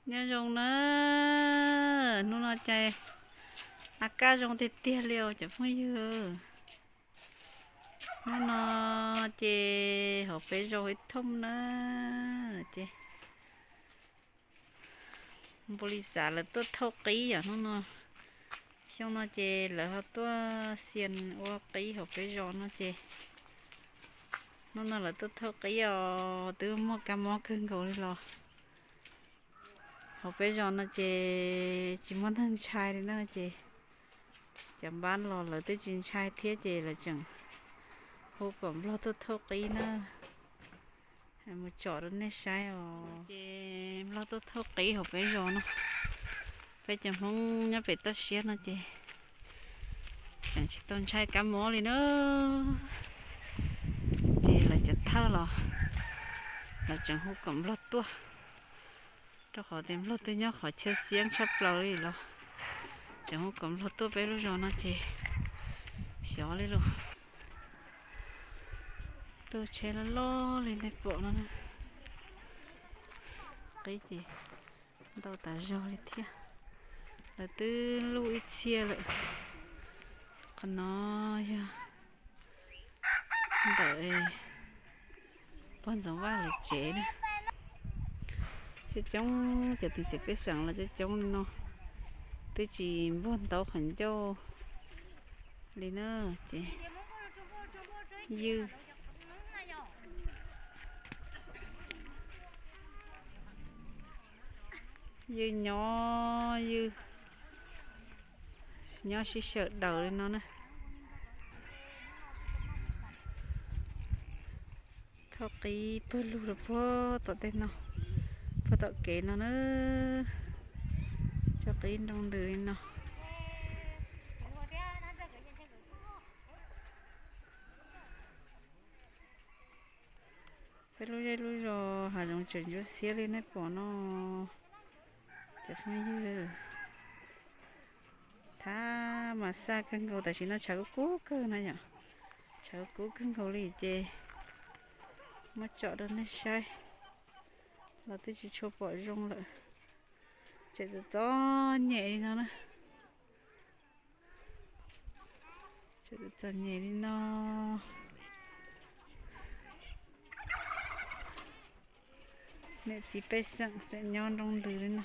Nyob zoo na, hnub no ces a kaj zoo tiag tiag li os cov phooj ywg. Hnub no ces hauv peb zos Huib Thooj na, ces npau li xav lawv tuaj thauj qib yom hnub no. Xyoo no ces lawv ho tuaj xias ua qib hauv peb zos no ces hnub no lawv tuaj thauj qib os, twb muaj kab mob kawg nkaus li los. Hauv peb zos no ces tsis muaj neeg ntshai li na ces cov npab los lawv twb tsis ntshai thiab ces lawv tseem hu kom nplog tuaj thauj qib na. Mus tsom rau nej saib os. Ces nplog tuaj thauj qib hauv peb zos no. Peb cov Hmoob nyob pem toj siab no ces tseem tsis tau ntshai kab mob li na. Ces lawv cov thawj los lawv tseem hu kom nplog tuaj, rau qhov tias nplog twb nyob qhov chaw xiab tshaj plaws li los tseem hu kom nplog tuaj peb lub zos no ces xyov li los. Tuaj tsheb loj loj li nej pom no na. Qib ces ntau tas zog li thiab. Lawv twb luj ib txhia lawm. Qhov no yog ntawm pog Ntxoov Vaj lawv tsev na. Coob coob cov txiv pej xeem los coob coob li no, twb tsis npuag ntau qhov ncauj li na ces ywj ywj nyob ywj nyob sib sawm daws li no na. Thauj qib pawg lug rau puag tom tej no, puag tom kev no na. Tso qib nroo ntws li no. Peb lub zej lub zos hav zoov tseem ntsuab xiab li nej pom no. Cov phooj ywg, thab mas xaj kawg nkaus, tam sim no tshav kub kub kawg no yom. Tshav kub kawg nkaus li ces muab tsom rau nej saib los twb tsis tshua pom zoo lawm. Tseem txom txom nyem li no na. Tseem txom txom nyem li no. Niam txiv pej xeem tseem nyob nroo ntws li no.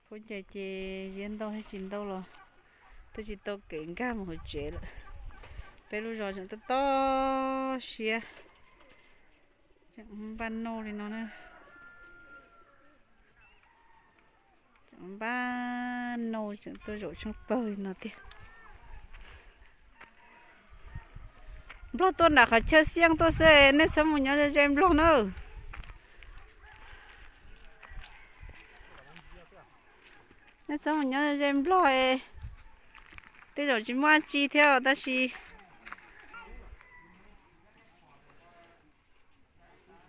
Pub ncaws ces ziab ntau thiab tsis ntau los twb tsis tau kev nkag mus hauv tsev lawm. Peb lub zos tseem toj toj siab, tseem npaj nauj li no na. Tseem npaj nauj tseem tuaj zaum tsheej pawg li no tiag. Nplog tuaj nram qhov chaw xiab tuaj xwb, nej txhob mus nyob ze ze nplog na. Nej txhob mus nyob ze nplog, tej zaum tsis muaj dab tsi thiab tab sis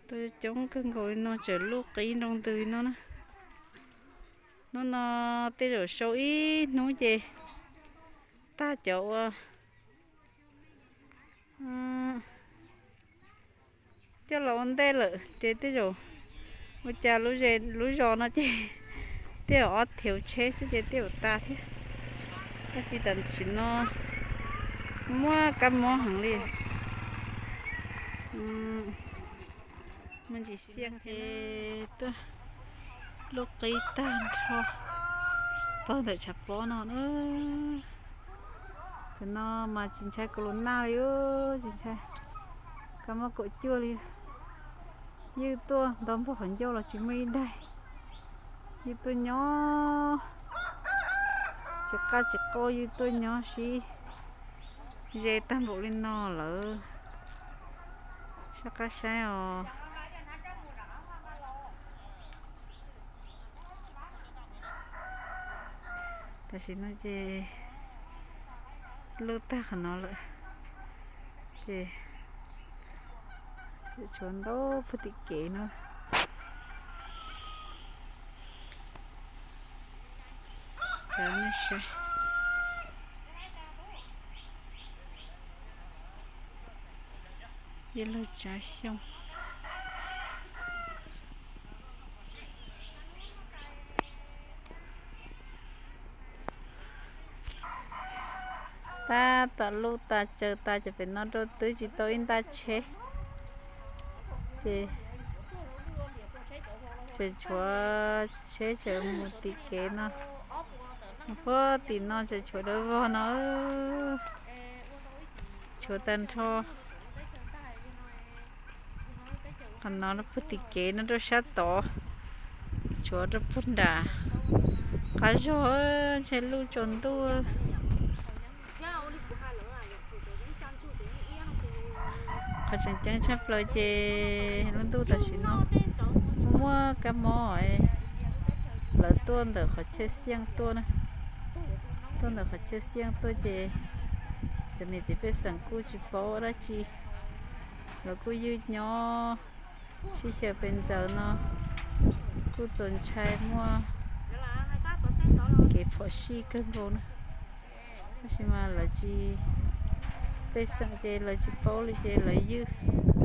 tuaj coob kawg nkaus li no tseem luj qib nroo ntws li no na. Hnub no tej zaum sau ib hnub ces tag cov ua coj los ua ntej lawm ces tej zaum ua cas lub zos no ces tej zaum ob thiav tsheb xwb ces tej zaum tas thiab. Tab sis tam sim no muaj kab mob heev li. Muaj ntsis xiaj ces tuaj luj qib tag nrho pawg ntawm tshav pob no na. Tam no mas tsis ntshai kaus lus naj li, tsis ntshai kab mob kaum cuaj li. Ywj tuaj ntau npaug qhov ncauj los tsis muaj ib daig. Ywj tuaj nyob tsis qab tsis qaub, ywj tuaj nyob sib ze tag npaum li no lawm. Soj qab saib os. Tam sim no ces luj tag qhov no lawm ces tseem tshuav ntau puag tim kev no. Tsav nej saib, ib lub tsav xyoob. Tab tom luj tas tsaws tas ces pem no rau twb tsis tau ib ntaj tsheb. Ces tseem tshuav tsheb tseem mus tim kev no, puag tim no tseem tshuav dawb vog no, tshuav tag nrho. Qhov no rau puag tim kev no rau sab tod, tshuav rau puag nram qab zog, ntshe luj tsaus ntuj. Qhov tseem ceeb tshaj plaws ces lub ntuj tam sim no muaj kab mob, lawv tuaj ntawm qhov chaw xiaj tuaj na, tuaj ntawm qhov chaw xiaj tuaj ces cov niam txiv pej xeem kuj tsis paub dab tsi, lawv kuj ywj nyob sib xyaw pes ntxaws no, kuj txaus ntshai muaj kev phom sij kawg nkaus na. Tab sis mas lawv tsis, pej xeem ces lawv tsis paub li ces lawv ywj.